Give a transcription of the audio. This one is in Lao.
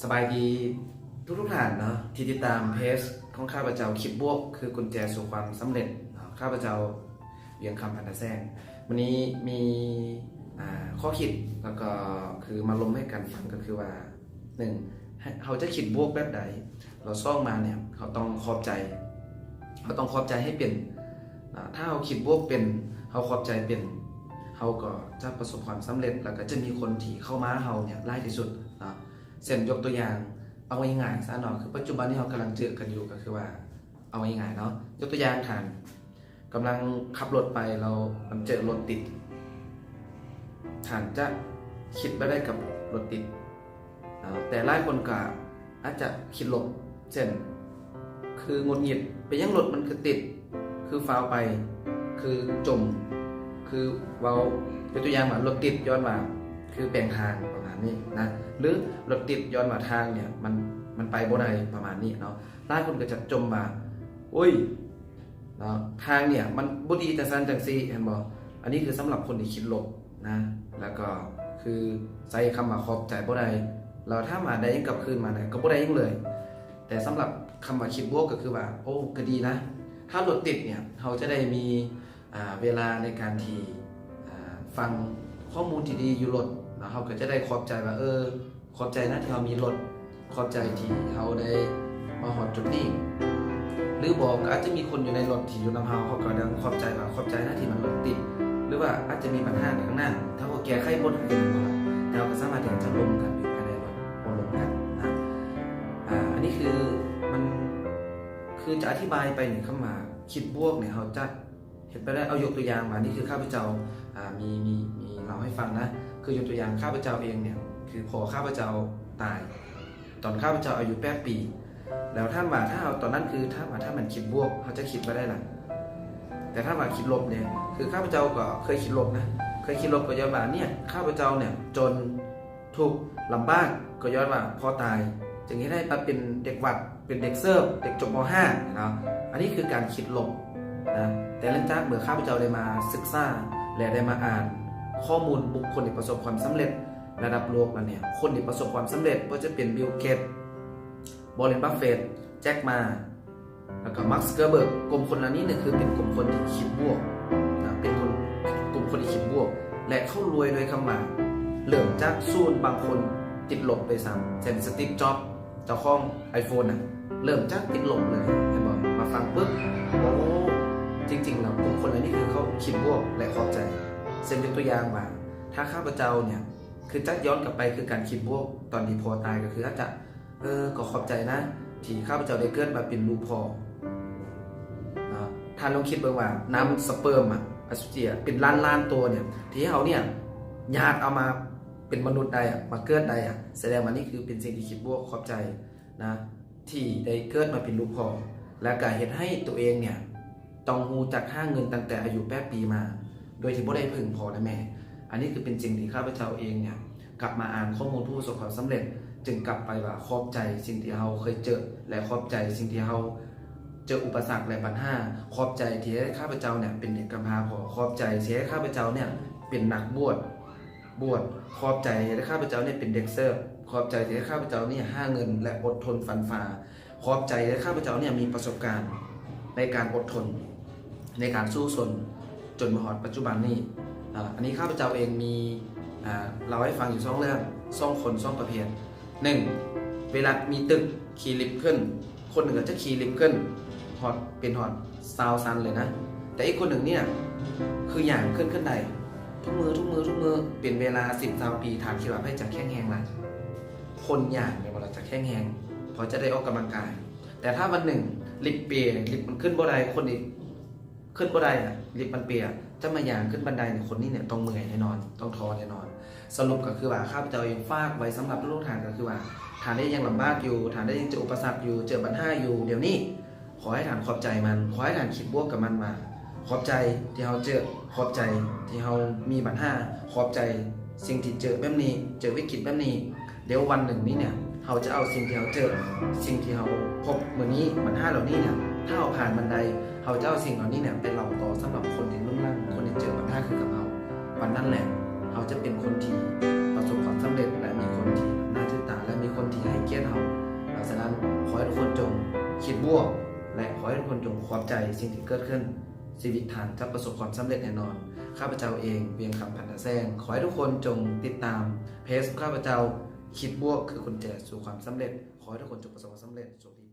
ສະບາຍດີທຸກໆທ່ານເນາະ ທີ່ຕິດຕາມເພຈຂອງຂ້າພະເຈົ້າ ຄິດບວກຄືກຸນແຈສູ່ຄວາມສຳເລັດເນາະ. ຂ້າພະເຈົ້າ ວຽງຄຳ ພັນທະແຊງ ມື້ນີ້ມີ ອ່າ ຂໍ້ຄິດ ແລ້ວກໍຄືມາລົມໃຫ້ກັນຟັງ ກໍຄືວ່າ ໜຶ່ງ ເຮົາຈະຄິດບວກແບບໃດ ແລ້ວສອງມາເນຍ ເຮົາຕ້ອງຂອບໃຈ ເຮົາຕ້ອງຂອບໃຈໃຫ້ເປັນ. ອາ ຖ້າເຮົາຄິດບວກເປັນ ເຮົາຂອບໃຈເປັນ ເຮົາກໍຈະປະສົບຄວາມສຳເລັດ ແລ້ວກໍຈະມີຄົນທີ່ເຂົ້າມາຫາເຮົາເນຍຫຼາຍທີ່ສຸດເນາະ. ເຊັ່ນ ຍົກຕົວຢ່າງ ເອົາງ່າຍໆຊະເນາະ ຄືປັດຈຸບັນນີ້ເຮົາກຳລັງເຈີກັນຢູ່ ກໍຄືວ່າ ເອົາງ່າຍໆເນາະ ຍົກຕົວຢ່າງ ທ່ານກຳລັງຂັບລົດໄປ ແລ້ວມັນເຈີລົດຕິດ ທ່ານຈະຄິດແບບໃດກັບລົດຕິດ? ເນາະ ແຕ່ຫຼາຍຄົນກໍອາດຈະຄິດລົບ ເຊັ່ນ ຄືຫງຸດຫງິດ ເປັນຫຍັງລົດມັນຄືຕິດ ຄືຟ້າວໄປ ຄືຈົມ ຄືເວົ້າ ຍົກຕົວຢ່າງວ່າ ລົດຕິດຍ້ອນວ່າຄືແປງທາງ ປະມານນີ້ນະ ຫຼື ລົດຕິດຍ້ອນວ່າທາງເນຍ ມັນ ມັນໄປບໍ່ໄດ້ ປະມານນີ້ເນາະ. ຫຼາຍຄົນກໍຈະຈົ່ມວ່າ ໂອ້ຍ ເນາະ ທາງເນຍມັນບໍ່ດີ ຈັ່ງຊັ້ນຈັ່ງຊີ້ ເຫັນບໍ່? ອັນນີ້ຄືສຳລັບຄົນທີ່ຄິດລົບນະ ແລ້ວກໍຄືໃຊ້ຄຳວ່າຂອບໃຈບໍ່ໄດ້ ແລ້ວຖາມວ່າໄດ້ຫຍັງກັບຄືນມານະ ກໍບໍ່ໄດ້ຫຍັງເລີຍ. ແຕ່ສຳລັບຄຳວ່າຄິດບວກ ກໍຄືວ່າ ໂອ້ ກໍດີນະ ຖ້າລົດຕິດເນຍ ເຮົາຈະໄດ້ມີ ອ່າ ເວລາໃນການທີ່ ອ່າ ຟັງຂໍ້ມູນທີ່ດີຢູ່ລົດເນາະ ເຮົາກໍຈະໄດ້ຂອບໃຈວ່າ ເອີ ຂອບໃຈນະທີ່ເຮົາມີລົດ ຂອບໃຈທີ່ເຮົາໄດ້ມາຮອດຈຸດນີ້ ຫຼືບໍ່ກໍອາດຈະມີຄົນຢູ່ໃນລົດທີ່ຢູ່ນຳເຮົາ ເຮົາກໍໄດ້ຂອບໃຈວ່າ ຂອບໃຈນະທີ່ມັນລົດຕິດ ຫຼືວ່າອາດຈະມີບັນຫາໃນຂ້າງໜ້າ ຖ້າເຮົາແກ້ໄຂບໍ່ໄດ້ ແຕ່ເຮົາກໍສາມາດທີ່ຈະລົມກັນຢູ່ພາຍໃນລົດ ບໍ່ລົມກັນນະ. ອ່າ ອັນນີ້ຄືມັນ ຄືຈະອະທິບາຍໄປນີ້ ຄຳວ່າຄິດບວກນີ້ ເຮົາຈະ ເຮັດໄປໄດ້ ເອົາຍົກຕົວຢ່າງວ່າ ນີ້ຄືຂ້າພະເຈົ້າ ອ່າ ມີ ມີ ມີເລົ່າໃຫ້ຟັງນະ ຄືຍົກຕົວຢ່າງ ຂ້າພະເຈົ້າເອງເນຍ ຄືພໍ່ຂ້າພະເຈົ້າຕາຍ ຕອນຂ້າພະເຈົ້າອາຍຸແປດປີ ແລ້ວຖາມວ່າ ຖ້າເຮົາ ຕອນນັ້ນຄື ຖາມວ່າ ຖ້າມັນຄິດບວກ ເຮົາຈະຄິດແບບໃດລະ? ແຕ່ຖາມວ່າຄິດລົບເດ ຄືຂ້າພະເຈົ້າກໍເຄີຍຄິດລົບນະ ເຄີຍຄິດລົບກໍຍ້ອນວ່າ ເນຍ ຂ້າພະເຈົ້າເນຍຈົນ ທຸກລຳບາກ ກໍຍ້ອນວ່າພໍ່ຕາຍ ຈຶ່ງເຮັດໃຫ້ມາເປັນເດັກວັດ ເປັນເດັກເສີບ ເດັກຈົບ ມໍຫ້າ ເນາະ. ອັນນີ້ຄືການຄິດລົບນະ ແຕ່ຫຼັງຈາກເມື່ອຂ້າພະເຈົ້າໄດ້ມາສຶກສາ ແລະ ໄດ້ມາອ່ານຂໍ້ມູນບຸກຄົນທີ່ປະສົບຄວາມສຳເລັດລະດັບໂລກແລ້ວເນຍ ຄົນທີ່ປະສົບຄວາມສຳເລັດ ບໍ່ວ່າຈະເປັນ ບິວ ເກດ ວໍເລັນ ບັບເຟດ ແຈັກ ໝາ ແລ້ວກໍ ມາກ ຊັກເກີເບີກ ກຸ່ມຄົນເຫຼົ່ານີ້ນີ້ຄືເປັນກຸ່ມຄົນທີ່ຄິດບວກນະ ເປັນຄົນ ກຸ່ມຄົນທີ່ຄິດບວກ ແລະ ເຂົາລວຍດ້ວຍຄຳວ່າ ເລີ່ມຈາກສູນ ບາງຄົນຕິດລົບດ້ວຍຊ້ຳ ເຊັ່ນ ສະຕິບ ຈັອບ ເຈົ້າຂອງໄອໂຟນນະ ເລີ່ມຈາກຕິດລົບເລີຍ ເຫັນບໍ່? ມາຟັງປຶບ ໂອ້ ຈິງໆແລ້ວກຸ່ມຄົນເຫຼົ່ານີ້ຄືເຂົາຄິດບວກ ແລະ ຂອບໃຈ. ເຊັ່ນ ຍົກຕົວຢ່າງວ່າ ຖ້າຂ້າພະເຈົ້າເນຍ ຄືຈັກຍ້ອນກັບໄປ ຄືການຄິດບວກຕອນທີ່ພໍ່ຕາຍ ກໍຄືອາດຈະ ເອີ ກໍຂອບໃຈນະ ທີ່ຂ້າພະເຈົ້າໄດ້ເກີດມາເປັນລູກພໍ່ເນາະ. ທ່ານລອງຄິດເບິ່ງວ່າ ນ້ຳສະເປີມອະ ອະສຸຈິອະ ເປັນລ້ານໆໂຕເນຍ ທີ່ເຮົາເນຍ ຍາດເອົາມາເປັນມະນຸດໄດ້ອະ ມາເກີດໄດ້ອະ ສະແດງວ່ານີ້ຄືເປັນສິ່ງທີ່ຄິດບວກ ຂອບໃຈນະ ທີ່ໄດ້ເກີດມາເປັນລູກພໍ່ ແລ້ວກະເຮັດໃຫ້ໂຕເອງເນຍ ຕ້ອງຮູ້ຈັກຫາເງິນຕັ້ງແຕ່ອາຍຸແປດປີມາ ໂດຍທີ່ບໍ່ໄດ້ເພິ່ງພໍ່ແລະແມ່. ອັນນີ້ຄືເປັນສິ່ງທີ່ຂ້າພະເຈົ້າເອງເນຍ ກັບມາອ່ານຂໍ້ມູນຜູ້ປະສົບຄວາມສຳເລັດ ຈຶ່ງກັບໄປວ່າຂອບໃຈສິ່ງທີ່ເຮົາເຄີຍເຈີ ແລະ ຂອບໃຈສິ່ງທີ່ເຮົາເຈີອຸປະສັກ ແລະ ບັນຫາ. ຂອບໃຈທີ່ໃຫ້ຂ້າພະເຈົ້າເນຍເປັນເດັກກຳພ້າພໍ, ຂອບໃຈທີ່ໃຫ້ຂ້າພະເຈົ້າເນຍເປັນນັກບວດ ບວດ, ຂອບໃຈທີ່ໃຫ້ຂ້າພະເຈົ້າເນຍເປັນເດັກເສີບ, ຂອບໃຈທີ່ໃຫ້ຂ້າພະເຈົ້າເນຍຫາເງິນ ແລະ ອົດທົນຟັນຝ່າ. ຂອບໃຈທີ່ຂ້າພະເຈົ້າເນຍມີປະສົບການໃນການອົດທົນ ໃນການສູ້ຊົນຈົນມາຮອດປັດຈຸບັນນີ້. ອາ ອັນນີ້ຂ້າພະເຈົ້າເອງມີ ອາ ເລົ່າໃຫ້ຟັງຢູ່ສອງເລື່ອງ, ສອງຄົນ ສອງປະເພດ. ໜຶ່ງ ເວລາມີຕຶກຂີ່ລິບຂຶ້ນ, ຄົນໜຶ່ງກໍຈະຂີ່ລິບຂຶ້ນຮອດ ເປັນຮອດຊາວຊັ້ນເລີຍນະ, ແຕ່ອີກຄົນໜຶ່ງເນຍ ຄືຍ່າງຂຶ້ນ ຂຶ້ນໄດທຸກມື້ ທຸກມື້ ທຸກມື້ ເປັນເວລາສິບ ຊາວປີ, ທ່ານຄິດວ່າໃຜຈະແຂງແຮງຫຼາຍ? ຄົນຍ່າງແມ່ນບໍ່ລະ ຈະແຂງແຮງ ເພາະຈະໄດ້ອອກກຳລັງກາຍ. ແຕ່ຖ້າວັນໜຶ່ງລິບເປ ລິບມັນຂຶ້ນບໍ່ໄດ້ ຄົນນີ້ຂຶ້ນບໍ່ໄດ້ອະ ລິບມັນເປອະ ຈະມາຍ່າງຂຶ້ນບັນໄດນີ້ ຄົນນີ້ເນຍຕ້ອງເມື່ອຍແນ່ນອນ ຕ້ອງທໍ້ແນ່ນອນ. ສະຫຼຸບກໍຄືວ່າ ຂ້າພະເຈົ້າເອງຝາກໄວ້ສຳລັບທຸກໆທ່ານ ກໍຄືວ່າ ທ່ານເອງຍັງລຳບາກຢູ່ ທ່ານເອງເຈີອຸປະສັກຢູ່ ເຈີບັນຫາຢູ່ດຽວນີ້ ຂໍໃຫ້ທ່ານຂອບໃຈມັນ, ຂໍໃຫ້ທ່ານຄິດບວກກັບມັນວ່າ ຂອບໃຈທີ່ເຮົາເຈີ, ຂອບໃຈທີ່ເຮົາມີບັນຫາ, ຂອບໃຈສິ່ງທີ່ເຈີແບບນີ້, ເຈີວິກິດແບບນີ້. ດຽວວັນໜຶ່ງນີ້ເນຍ ເຮົາຈະເອົາສິ່ງທີ່ເຮົາເຈີ, ສິ່ງທີ່ເຮົາພົບມື້ນີ້, ບັນຫາເຫຼົ່ານີ້ເນຍ ຖ້າເຮົາຜ່ານມັນໄດ້, ເຮົາຈະເອົາສິ່ງເຫຼົ່ານີ້ເນຍໄປເລົ່າຕໍ່ສຳລັບຄົນທີ່ລຸ້ນຫຼັງ, ຄົນທີ່ເຈີບັນຫາຄືກັບເຮົາ. ວັນນັ້ນແຫຼະ ເຮົາຈະເປັນຄົນທີ່ປະສົບຄວາມສຳເລັດ ແລະ ມີຄົນທີ່ໜ້າຖືຕາ ແລະ ມີຄົນທີ່ໃຫ້ກຽ ບວກ ແລະ ຂໍໃຫ້ທຸກຄົນຈົ່ງຂອບໃຈສິ່ງທີ່ເກີດຂຶ້ນ. ຊີວິດທ່ານຈະປະສົບຄວາມສຳເລັດແນ່ນອນ. ຂ້າພະເຈົ້າເອງ ວຽງຄຳ ພັນທະແສງ. ຂໍໃຫ້ທຸກຄົນຈົ່ງຕິດຕາມເພຈຂອງຂ້າພະເຈົ້າ ຄິດບວກຄືກຸນແຈສູ່ຄວາມສຳເລັດ. ຂໍໃຫ້ທຸກຄົນຈົ່ງປະສົບຄວາມສຳເລັດ. ໂຊກດີ.